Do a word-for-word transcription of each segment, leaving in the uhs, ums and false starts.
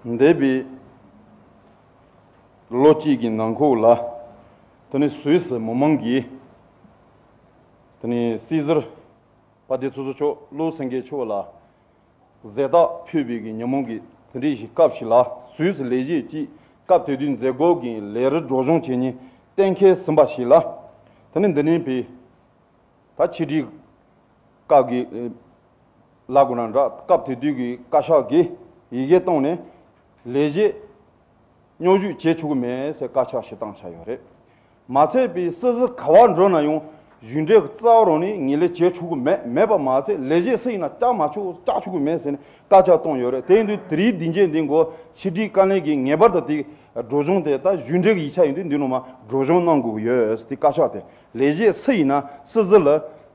འདས་པའི་ལོ་གཅིག་གི་ནང་འཁོད་ལ། དེ་ནི་སུད་སི་མི་མང་གིས་དེ་ནི་སྲིད་ཟུར་དཔལ་ལྡན་ཚོགས་གཙོ་མཆོག་བློ་སེང་གེ་མཆོག་ལ་ཟས་རྟགས་ཕུལ་བའི་གི་ཉིན་མོ་གི་དེ་འདྲའི་ཞིག་སྐབས་ཤིག་ལ། སུད་སི་ལས་བྱེད་ཀྱིས་སྐབས་དེ་དུས་མཛད་སྒོ་གི་ལས་རིམ་སྒྲོག་སྦྱོང་བྱེད་ཉིན་གཏན་འཁེལ་ཟིན་པ་ཞིག་ལ། དེ་ནི་འདི་ནས་པའི་ད་ཕྱི་དྲིལ་བཀའ་གི་ལ་གོ་ན་འདྲ། སྐབས་དེ་དུས་ཀྱི་བཀའ་ཤག་གིས་ཡི་གེ་བཏང་ནས་ལས་བྱེད་སྙོམས་ཞུགས་བྱེད་ཆོག་གི་མེད་ཟེར་བཀའ་ཤག་ཞིག་བཏང་བཞག་ཡོད་རེད། མ་ཚད་པའི་སྲིད་ཟུར་ག་བ་འགྲོ་ན་ཡང་གཞུང་འབྲེལ་གྱི་རྩ་བ་རང་ནས་ངོས་ལེན་བྱེད་ཆོག་གི་མེད། མེད་པ་མ་ཚད་ལས་བྱེད་སུ་ཡིན་ན་བཅར་མ་ཆོག་བཅར་ཆོག་གི་མེད་ཟེར་ནས་བཀའ་ཤག་བཏང་ཡོད་རེད། དེ་ཡིན་དུས་དེ་རིང་འདི་འཇོན་འདི་མགོ་ཕྱི་དྲིལ་བཀའ་བློན་གྱིས་ངེས་པར་དུ་དེ་སྒྲོག་སྦྱོང་དེ་ད་གཞུང་འབྲེལ་གྱི་ཡིག་ཆ་ཡིན་དུས་འདི་ནང་མ་སྒྲོག་སྦྱོང་གནང་དགོས་ཀྱི་ཡོད། དེ་བཀའ་ཤག་དེ་ལས་བྱེད་སུ་ཡིན་ན་སྲིད་ཟུར་ལ་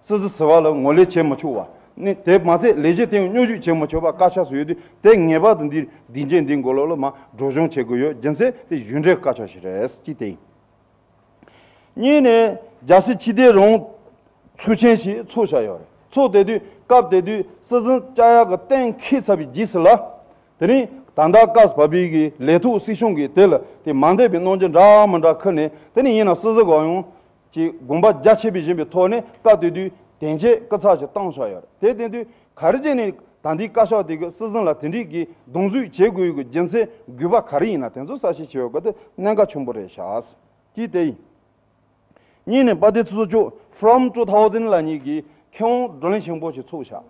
སྲིད་ཟུར་ཟུར་པ་ལ་ངོས་ལེན་བྱེད་མི་ཆོག་པ། ནི་དེ་མ་ཚད་ལས་བྱེད་དེ་ཡང་སྙོམས་ཞུགས་བྱེད་མི་ཆོག་པ་བཀའ་ཤག་སུ་ཡོད་དུས་དེ་ངེས་པར་དུ་འདི་འདི་འཇོན་འདི་མགོ་ལོག་ལ་མ་སྒྲོག་སྦྱོང་བྱེད་དགོས་ཡོད། རྒྱུ་མཚན་དེ་གཞུང་འབྲེལ་བཀའ་ཤག་ཞིག་རེད་ཅེས་དེ་ཡིན། གཉིས་ནས་རྒྱལ་སྲིད་སྤྱི་བདེ་རང་ཚོགས་ཆེན་ཞིག་ཚོགས་བཞག་ཡོད་རེད། ཚོགས་དེ་དུས་སྐབས་དེ་དུས་སྲིད་ཟུར་བཅར་ཡག་གི་གཏན་འཁེལ་ཚར་བའི་རྗེས་སུ་ལ། དེ་རིང་ད་ལྟ་བཀའ་བབས་པའི་གི་ལས་ཐོག་སྲིད་སྐྱོང་གིས་དེ་ལ་དེ་མ་འདས་པའི་གནང་རྒྱུ་འདྲ་མི་འདྲ་ཁུར་ནས། དེ་ནི་ཡིན་ན་སྲིད་ཟུར་གང་ཡོང་གི་དགོངས་པ་རྒྱ་ཆེ་བའི་བཞིན་པའི་ཐོག་ནས་སྐབས་དེ་དུས་དོན་ཆེན་སྐུ་ཚབ་ཞིག་བཏང་བཞག་ཡོད་རེད། དེ་དེ་དུས་ག་རེ་བྱས་ནས་ད་ལྟའི་བཀའ་ཤག་དེ་གི་སྲིད་ཟུར་ལ་དེ་འདྲའི་གི་གདུང་འཛུགས་བྱེད་དགོས་ཡོད་གི་རྒྱུ་མཚན་དགོས་པ་ག་རེ་ཡིན་ན་དེ་ཚོ་གསལ་བཤད་བྱེད་ཡོད་གི་དེ་གནད་འགག་ཆེན་པོ་རེད་ཤག་ཅེས་དེ་ཡིན། གཉིས་ནས་དཔལ་ལྡན་ཚོགས་གཙོ་མཆོག་From Two Thousand ལབ་མཁན་གྱི་མཁས་དབང་བགྲོ་གླེང་ཆེན་པོ་ཞིག་ཚོགས་བཞག་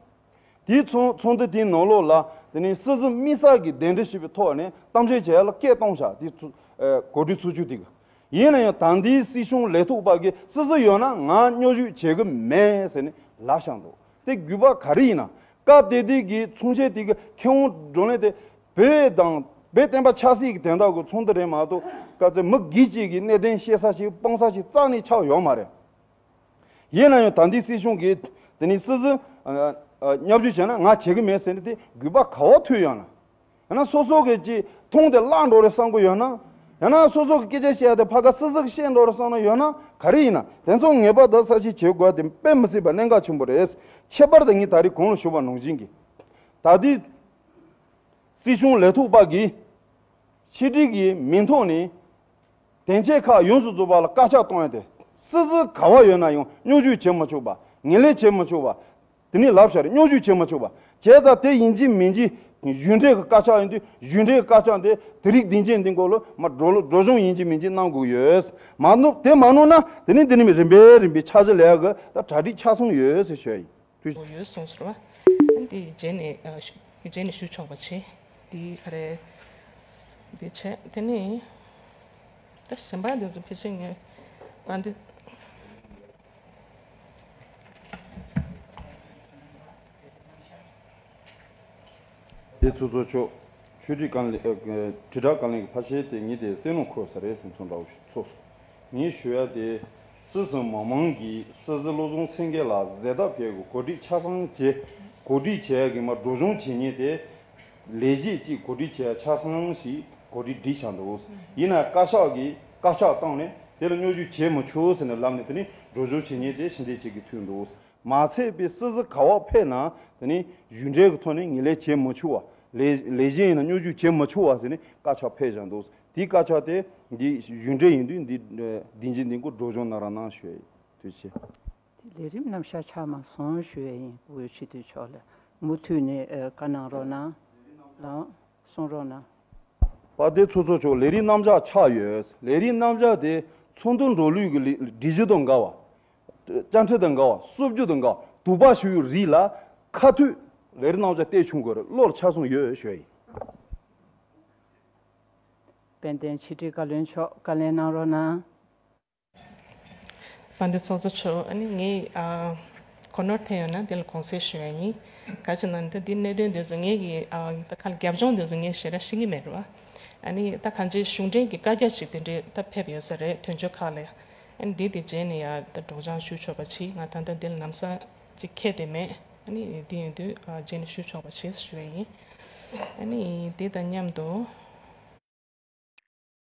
དེའི་ཚོགས་ཚོགས་འདུ་དེའི་ནང་ལོགས་ལ་དེ་ནས་སྲིད་ཟུར་དམིགས་བསལ་གྱི་གདན་འདྲེན་ཞུས་པའི་ཐོག་ནས་གཏམ་བཤད་བྱེད་ཡ་ལ་སྐད་གཏོང་བཞག་དེའི་ཚོ་ཨ་གོ་སྒྲིག་ཚོགས་ཆུང་དེ་གི། ཡིན་ན་ཡང་ད་ལྟའི་སྲིད་སྐྱོང་ལས་ཐོག་པ་གི་སྲིད་ཟུར་ཡོད་ན་ང་སྙོམས་ཞུགས་བྱེད་གི་མེད་ཟེར་ནས་ལབ་བཞག་འདུག་དེ་དགོས་པ་ག་རེ་ཡིན་ན། སྐབས་དེ་དུས་ཀྱི་ཚོགས་ཆེན་དེ་གི་མཁས་དབང་བགྲོ་གླེང་དེ་བོད་དང་བོད་བསྟན་པ་ཆབ་སྲིད་ཀྱི་དོན་དག་གི་ཚོགས་འདུ་རེད་མ་གཏོགས་སྐབས་དེ་མི་སྒེར་གཅིག་གི་གནད་དོན་བཤད་ས་ཞིག་སྤང་ས་ཞིག་རྩ་ནས་ཆགས་ཡོད་མ་རེད། ཡིན་ན་ཡང་ད་ལྟའི་སྲིད་སྐྱོང་གིས་དེ་ནི་སྲིད་ཟུར་ཨ་ཨ་མཉམ་ཞུགས་བྱས་ན་ང་བྱེད་གི་མེད་ཟེར་ནས་དེ་དགོས་པ་ག་བ་ཐུག་ཡོང་ན། ཡང་ན་སོ་སོ་གི་ཅིག་མཐོང་དེ་བརླག་འགྲོ་རེད་བསམ་གི་ཡོད་ན། ཡང་ན་སོ་སོ་གི་སྐད་ཆ་བཤད་དེ་ཕ་ག་སྲིད་ཟུར་གི་བཤད་འགྲོ་རེད་བསམ་ན་ཡོད་ན་ག་རེ་ཡིན་ན་དེ་ཚོ་ངེས་པར་དུ་གསལ་བཤད་བྱེད་དགོས་དེ་དཔེ་མི་སྲིད་པ་གནད་འགག་ཆེན་པོ་རེད། ཁྱད་པར་དུ་ངས་ད་རེས་གོང་ལ་ཞུས་པ་ནང་བཞིན་གྱི་ད་ལྟའི་སྲིད་སྐྱོང་ལས་ཐོག་པ་གིས་ཕྱི་དྲིལ་གྱི་མིང་ཐོག་ནས་དོན་ཆེན་ཁག་ཡོངས་སུ་རྫོགས་པ་ལ་བཀའ་ཤག་གཏོང་ཡ་དེ་སྲིད་ཟུར་ག་བ་ཡོད་ན་ཡང་སྙོམས་ཞུགས་བྱེད་མི་ཆོག་པ། ངོས་ལེན་བྱེད་མི་ཆོག་པ། དེ་ནས་ལབ་བཞག་རེད། སྙོམས་ཞུགས་བྱེད་མི་ཆོག་པ། བྱས་ཙང་དེ་ཡིན་གཅིག་མིན་གཅིག་གཞུང་འབྲེལ་གྱི་བཀའ་ཤག་ཡིན་དུས་གཞུང་འབྲེལ་གྱི་བཀའ་ཤག་དེ་དེ་རིང་དེ་འཇོན་འདི་མགོ་ལོག་མ་སྒྲོག་སྒྲོག་སྦྱོང་ཡིན་གཅིག་མིན་གཅིག་གནང་དགོས་ཡོད། མ་གནང་དེ་མ་གནང་ན་དེ་ནས་དེ་ནས་རིམ་པས་རིམ་པས་འཆར་གཞི་ལས་ཀ་ད་གྲ་སྒྲིག་ཆགས་སོང་ཡོད་ཟེར་ཞུ་ཡ་ཡིན། ཐུགས་ཡོད་གསུངས་སོང་བ། འདི་རྗེས་ནས་ཨ་ཞུ་རྗེས་ནས་ཞུ་ཆོག་པ་བྱེད། འདི་ག་རེ། འདི་བྱས་དེ་ནས་ད་གཞན་པ་འདི་ཚོ་ཕལ་ཆེར་ངས་ཨ་འདི། དེ་ཚོ་ཚོ་ཆོག་ཆོས་སྒྲིག་བཀའ་བློན་ཨ་དྲིལ་བསྒྲགས་བཀའ་བློན་གྱི་ཕ་ཤེལ་དེ་ངས་དེ་སེམས་ནང་འཁོར་ས་རེད་བསམ་ཚོར་འདྲ་བོ་ཞིག་ཚོར་སོང་། ངས་ཞུ་ཡ་དེ། སྲིད་ཟུར་མི་མང་གིས་སྲིད་ཟུར་བློ་བཟང་སེང་གེ་ལ་གཟེངས་རྟགས་ཕུལ་གི་གོ་སྒྲིག་ཆ་ཚང་བྱས། གོ་སྒྲིག་བྱས་གི་མ་སྒྲོག་སྦྱོང་བྱེད་མཁན་དེ། ལས་བྱེད་ཀྱིས་གོ་སྒྲིག་བྱས་ཆ་ཚང་ཞིག་གོ་སྒྲིག་བསྒྲིགས་བཞག་འདུག་ཡིན་ན་བཀའ་ཤག་གིས་བཀའ་ཤག་བཏང་ནས་དེ་ལ་སྙོམས་ཞུགས་བྱེད་མི་ཆོག་ཟེར་ནས་ལབ་ནས་དེ་ནས་སྒྲོག་སྦྱོང་བྱེད་མཁན་དེ་ཕྱི་འབྲེལ་གཅིག་གིས་ཐུག་འདུག་མ་ཚད་པའི་སྲིད་ཟུར་ག་བ་ཕེབས་ན་དེ་ནི་གཞུང་འབྲེལ་གྱི་ཐོག་ནས་ངོས་ལེན་བྱེད་མི་ཆོག་པ། ལས་ལས་གཞན་ཡིན་ན་སྙོམས་ཞུགས་བྱེད་མི་ཆོག་པ་ཟེར་ནས་བཀའ་ཤག་ཕེབས་བཞག་འདུག་དེའི་བཀའ་ཤག་དེ་འདི་གཞུང་འབྲེལ་ཡིན་དུས་འདི་འདི་འཇིན་འདི་གུ་སྒྲོག་སྦྱོང་གནང་རོགས་གནང་ཞུ་ཡ་ཡིན། ཐུགས་རྗེ་ཆེ། དེ་ལས་རིམ་རྣམ་གཞག་ཆགས་མ་སོང་ཞུ་ཡ་ཡིན། བོད་སྤྱི་འཐུས་མཆོག་ལ་མུ་མཐུད་ནས་ཨ་བཀའ་གནང་རོགས་གནང་། ལགས་གསུང་རོགས་གནང་། དཔལ་ལྡན་ཚོགས་གཙོ་མཆོག་ལས་རིམ་རྣམ་གཞག་ཆགས་ཡོད། ལས་རིམ་རྣམ་གཞག་དེ་ཚོགས་འདུ་འགྲོ་ལུགས་ཀྱི་ལས་སྒྲིག་གཞི་དང་འགལ་བ། བཅའ་ཁྲིམས་དང་འགལ་བ། སྲིད་ཇུས་དང་འགལ་བ། དོགས་པ་ཞུ་བའི་རིགས་ལ་ཁ་ཐུག་ལས་རིམ་རྣམ་གཞག་བལྟས་ཆོག་གི་རེད། བློར་ཆ་སོང་ཡོད་ཞུ་ཡ་ཡིན། དཔལ་ལྡན་ཕྱི་དྲིལ་བཀའ་བློན་མཆོག་བཀའ་ལན་གནང་རོགས་གནང་། དཔལ་ལྡན་ཚོགས་གཙོ་མཆོག་ཨ་ནི་ངས་ཨ་གོ་ནོར་ཐེབས་ཡོད་ན་དེ་ལ་དགོངས་སེལ་ཞུ་ཡ་ཡིན། ག་ཅི་ན་འདི་འདི་གནད་དོན་འདི་ཚོ་ངས་ཀྱི་ཨ་ད་ཁ་ལ་རྒྱབ་ལྗོངས་འདི་ཚོ་ངས་ཞེ་དྲག་ཤེས་ཀྱི་མེད་རེད་བ། ཨ་ནི་ད་གང་ཅི་གཞུང་འབྲེལ་གྱི་བཀའ་རྒྱ་ཅིག་དེ་འདྲས་ད་ཕེབས་ཡོད་ས་རེད། དོན་གཅོད་ཁག་ལ། ཨ་ནི་འདི་དེ་རྗེས་ནས་ཡ་ད་སྒྲོག་སྦྱང་ཞུ་ཆོག་པ་ཅིག་ང་ད་ལྟ་འདི་ལ་ལམ་སང་ཅིག་ཁྱེད་དེ་མེད། ཨ་ནི་དེ་ཡིན་དུས་ཨ་རྗེས་ནས་ཞུ་ཆོག་པ་བྱེད་ཞུ་བ་ཡིན། ཨ་ནི་དེ་དང་མཉམ་དུ་